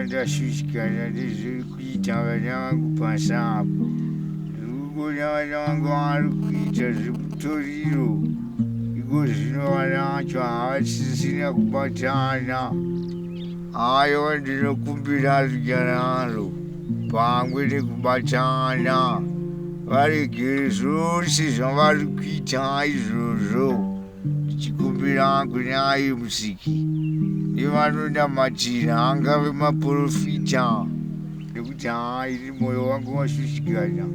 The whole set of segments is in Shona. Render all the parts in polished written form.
Ndashushikana nezviri kuita vana vangu pasi apo. Ndiri kuona vana vangu vari kuita zvemutoriro. Iko zvino vana vacho havasisina kubatana. Aiwa ndinokumbira runyararo pamwe nekubatana. Varegere zvose zvavari kuita izvozvo. Ndichikumbira kuna iye Musiki nevanonamatira angave maporofita nekuti haa ini mwoyo wangu washushikana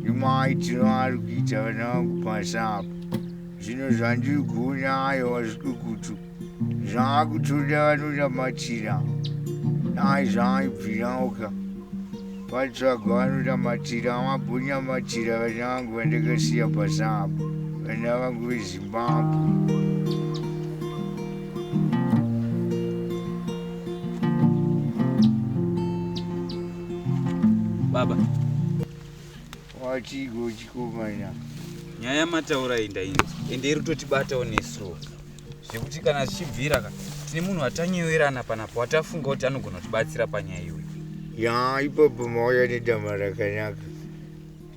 nemaitiro aari kuita vana vangu pasi apa. Zvino zvandiri kuona aiwa zvikukutu zvaakutoda vanonamatira dai zvaaibvirawoka patsvagwa vanonamatira vabonyamatira vana vangu vandakasiya pasi apa vana vangu vezimbabwe. Baba. Watigo chikomana. Nyaya yamataura iyi ndainzwa ende iri kutotibatawo nesuwo zvekuti kana zvichibvira ka tine munhu watanyewerana panapa watafunga kuti anogona kutibatsira panyaya iyoyo. Ya ipapo mauya nedama rakanaka.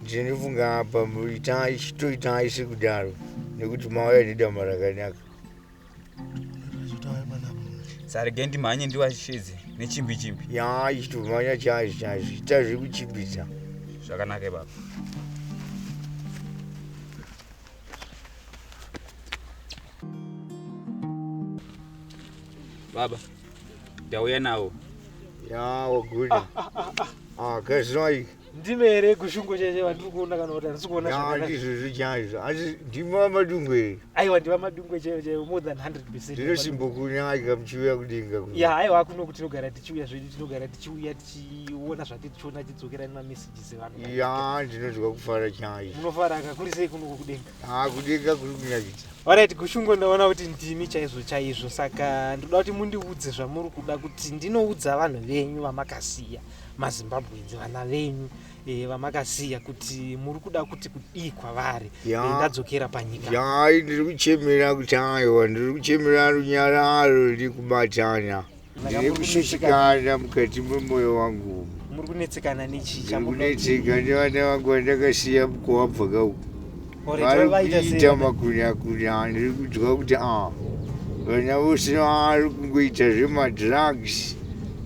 Ndinofunga apa itai chitoitai sekudaro nekuti mauya nedama rakanaka. Sarege ndimhanye ndiwashedze nechimbi chimbi. Ya chitomhanya chaizvo chaizvo ita zvekuchimbidza. Zvakanaka ibaba. Baba, ndauya nawo. Ya wagona. Ah, kazai. Ndime here gushungo chaicho vandiri kuona kana kuti handisi kuona zvakanaka? Ndizvozvo chaizvo. Asi ndimi vaMadungwe here? Aiwa ndiva Madungwe chaivo chaivo more than 100 percent. Ndinosimbokunyanya muchiuya kudenga kuno. Ya aiwa kuno kuti tinogara tichiuya zvedu tinogara tichiuya tichiona zvatiri tichiona tichidzokera nemamessages evanhu. Ya ndinonzwa kufara chaizvo. Munofara ka kuri sei kuno kudenga? Ah kudenga kuri kunyakidza. Alright Gushungo ndaona kuti ndimi chaizvo chaizvo saka ndoda kuti mundiudze zvamuri kuda kuti ndinoudza vanhu venyu vamakasiya. mazimbabweans vana venyu e, vamakasiya kuti muri kuda kuti kudii kwavari Ya. e, ndadzokera panyika Yai ndiri kuchemera kuti aiwa ndiri kuchemera runyararo riri kubatana. Saka Ndiri muri kunetsekana- kushushikana mukati memoyo wangu umu. muri kunetsekana nechii Ndiri chamunoda kuti- kunetseka nevana vangu vandakasiya kwavabva kauku. Alright, Vari vaita sei kuita vana? makunakuna ndiri kunzwa kuti a vana vose vari kungoita zvemadrugs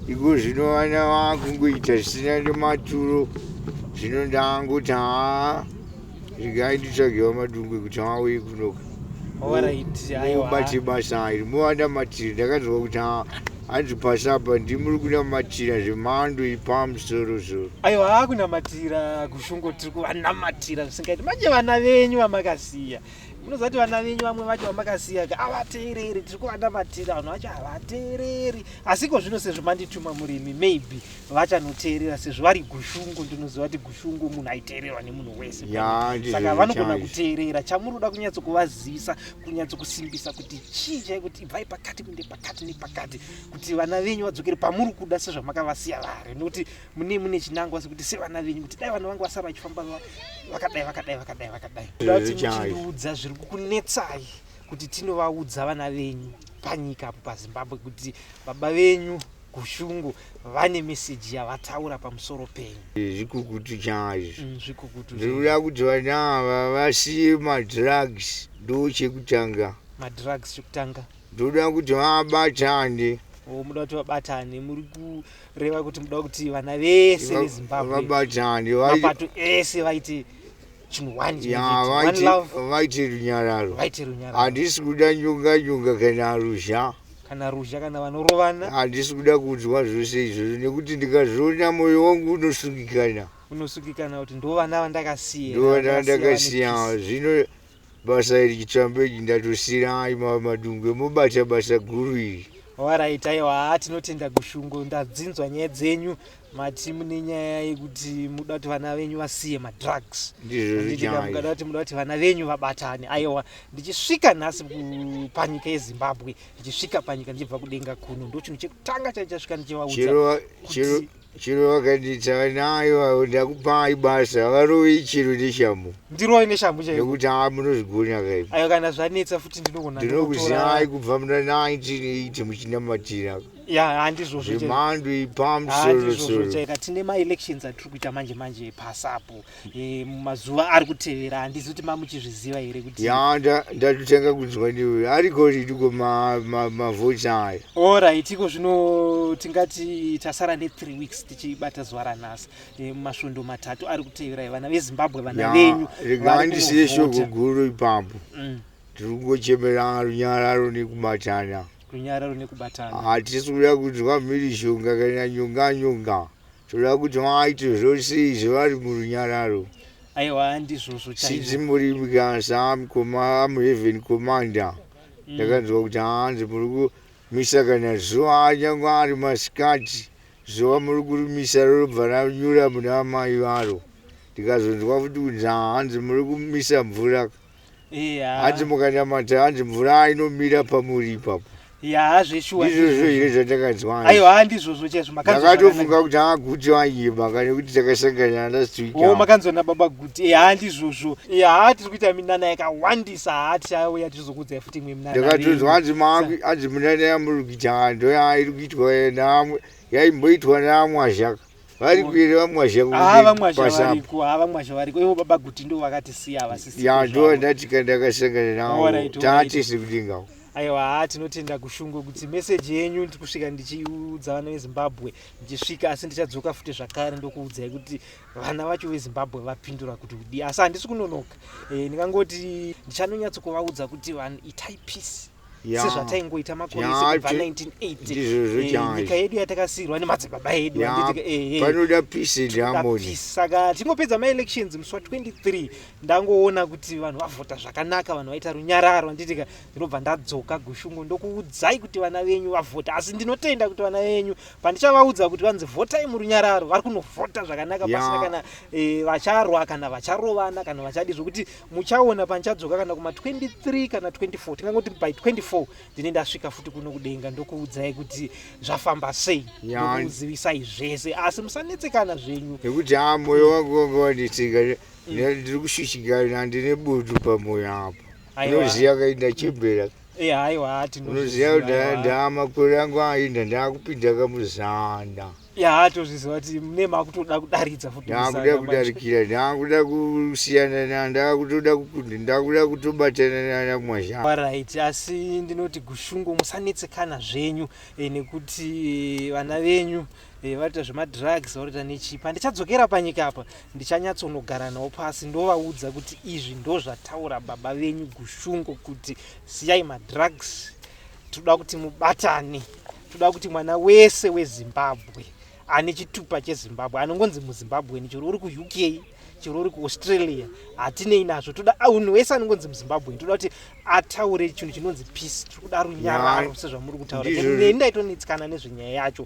iko zvino vana vakungoita zvisina nematuro zvino ndangoti haa regai nditsvage vamadungwe kuti vauye kunoka Alright, aiwa. mubate basa iri muvanamatiri ndakanzwa kuti haa hanzi pasi apa ndimuri kunamatira zvemhando yepamusorosoro Aiwa akunamatira gushungo tiri kuvanamatira zvisingaiti manje vana venyu vamakasiya munoziva kuti vana venyu vamwe vacho vamakasiya ka havateereri tiri kuvanamatira vanhu vacho havateereri asi iko zvino sezvo mandituma murimi maybe vachanoteerera sezvo vari gushungo ndinoziva kuti gushungo munhu aiteererwa nemunhu wese Ya, ndizvo saka vanogona chaizvo. kuteerera chamuri kuda kunyatsokuvazivisa kunyatsokusimbisa kuti chii chai kuti ibvai pakati kunde pakati nepakati kuti vana venyu vadzokere pamuri kuda sezvamakavasiya vari nokuti mune mune chinangwa sekuti sevana venyu kuti dai vana vangu vasara vachifamba vakadai vakadai vakadai vakadai Kuda kuti Chaizvo. muchindiudza zviri kukunetsai kuti tinovaudza vana venyu panyika apo pazimbabwe kuti baba venyu gushungu vane meseji yavataura pamusoro penyu Zvikukutu chaizvo. Zvikukutu Ndiri kuda kuti vana ava vasiye madrugs ndo chekutanga. Madrugs chekutanga. Ndoda kuti vabatane. O muda kuti vabatane muri kureva kuti muda kuti vana vese vezimbabwe Vabatane. mapato ese vaite chinhu one Ya, chimwe chete. One vaite love vaite runyararo. Vaite runyararo. Handisi kuda nyonga nyonga kana ruzha. Kana ruzha kana vanorovana. Handisi kuda kunzwa zvose izvozvo nekuti ndikazviona mwoyo wangu unosungikana. Unosungikana kuti ndo vana vandakasiya. Ndo vana vandakasiya. Zvino basa iri chitsvambe ichi ndatosirai Madungwe mobata basa guru iri. Alright, aiwa tinotenda Gushungo ndadzinzwa nyaya dzenyu mati mune nyaya yekuti muda kuti vana venyu vasiye madrugs. Ndizvozvo Handiti chaizvo. mukada kuti muda kuti vana venyu vabatane. Aiwa ndichisvika nhasi panyika yeZimbabwe ndichisvika panyika ndichibva kudenga kuno ndo chinhu chekutanga chandichasvika ndichivaudza kuti Chero vakanditsa vana aiwa ndakupai basa varovei chero neshamhu. Ndirove neshamhu chaiyo. Nekuti haa munozvigona kaipa. Aiwa kana zvanetsa futi ndinogona Ndinokuzivai kubva muna 1980 muchinamatira. Ya, handizvozvo chaizvo. Zvemhando Handizvozvo ipamusorosoro. Chaika tine maelections atiri kuita manje manje pasapo, mumazuva ari kutevera. Handizi kuti mamuchizviziva here kuti Ya, ndatotanga kunzwa newe. Ariko ridiko mavhoti aya? Alright, iko zvino tingati tasara ne3 weeks tichibata zuva ranhasi. Mumasvondo 3 ari kutevera, vana veZimbabwe, vana Ya, venyu rega vari ndisiye shoko kunovhota. guru ipapo. Tiri kungochemera runyararo nekubatana. Runyararo nekubatana. Hatisi kuda kunzwa mhirizhonga kana nyonga nyonga. Toda kuti vaite zvose izvi vari murunyararo. Aiwa, ndizvozvo Sinzi chaizvo. muri mukasa muheaven commander, ndakanzwa kuti hanzi muri kumisa kana zuva, nyange ari masikati, zuva muri kurimisa rorobva ranyura muna amai varo. Ndikazonzwa futi kunzi hanzi muri kumisa mvura. Hanzi mukanamata, hanzi mvura inomira pamuri ipapo. Ya, zveshuwa. Ndizvozvo here zvandakanzwa? Aiwa, ndizvozvo chaizvo, makanzwa zvakanaka. Ndakatofunga kuti haguti vanyima kana kuti takasangana last week. O, makanzwa nababa Guti. Ya, ndizvozvo. Ya, tiri kuita minana yakawandisa. Ha, tichauya tichizokuudzai futi imwe minana. Ndakatonzwa hanzi Venyu. hanzi munana yamuri kuita ndo yairi kuitwa namwe, yaimboitwa namwazhaka. Vari kuere vamwazhaka? Ha, vamwazha variko. Ha, vamwazha variko. Ivo baba Guti ndo vakatisiya, havasisi. Ya, ndo ndati kandakasangana navo. Taatese kudengawo. Aiwa, ha, tinotenda Gushungo kuti meseji yenyu ndiri kusvika ndichiudza vana veZimbabwe ndichisvika, asi ndichadzoka futi zvakare ndokuudzai kuti vana vacho veZimbabwe vapindura kuti kudii. Asi handisi kunonoka. Ndingangoti ndichanonyatsokuvaudza kuti vanhu itai peace sezvataingoita makore ese kubva 1980. Ndizvozvo Nyika chaizvo. yedu yatakasiyirwa nemadzibaba edu, handiti? Panoda peace and harmony. Peace. Saka tingopedza maelections musi wa23, ndangoona kuti vanhu vavhota zvakanaka, vanhu vaita runyararo, handitika? Ndinobva ndadzoka, Gushungo, ndokuudzai kuti vana venyu vavhota. Asi ndinotenda kuti vana venyu, pandichavaudza kuti vanzi vhotai murunyararo, vari kunovhota zvakanaka pasina kana vacharwa kana vacharovana kana vachadi, zvokuti muchaona pandichadzoka kana kuma23 kana 24. Tingangoti by 24 ndine ndasvika futi kuno kudenga, ndokuudzai kuti zvafamba sei, ndokuzivisai zvese. Asi musanetsekana zvenyu. Nekuti ha, mwoyo wangu wanga wanditsika. Ndiri kushushikana, ndine butu pamwoyo apo. Unoziva kainda chembera. Aiwa. Unoziva kuti ndaa makore angu ainda, ndaakupinda kamuzana. Ya, tozviziva kuti mune makutoda kudaridza futi Ndaakuda musana manje. kudarikira, ndaakuda kusiyana, ndaakutoda kukunda, ndaakuda kutobatana namwazha. Alright, asi ndinoti, Gushungo, musanetsekana zvenyu, nekuti vana venyu varikuita zvemadrugs, varikuita nechipa. Ndichadzokera panyika apa, ndichanyatsonogara navo pasi, ndovaudza kuti izvi ndo zvataura baba venyu Gushungo, kuti siyai madrugs, toda kuti mubatane, toda kuti mwana wese weZimbabwe ane chitupa cheZimbabwe, anongonzi muZimbabweni, chero uri kuUK, chero uri kuAustralia, hatinei nazvo, toda munhu wese anongonzi muZimbabwe, toda kuti ataure chinhu chinonzi peace. Tiri kuda runyararo sezvamuri kutaura. Ndizvozvo. Neni ndaitonetsekana nezvenyaya yacho.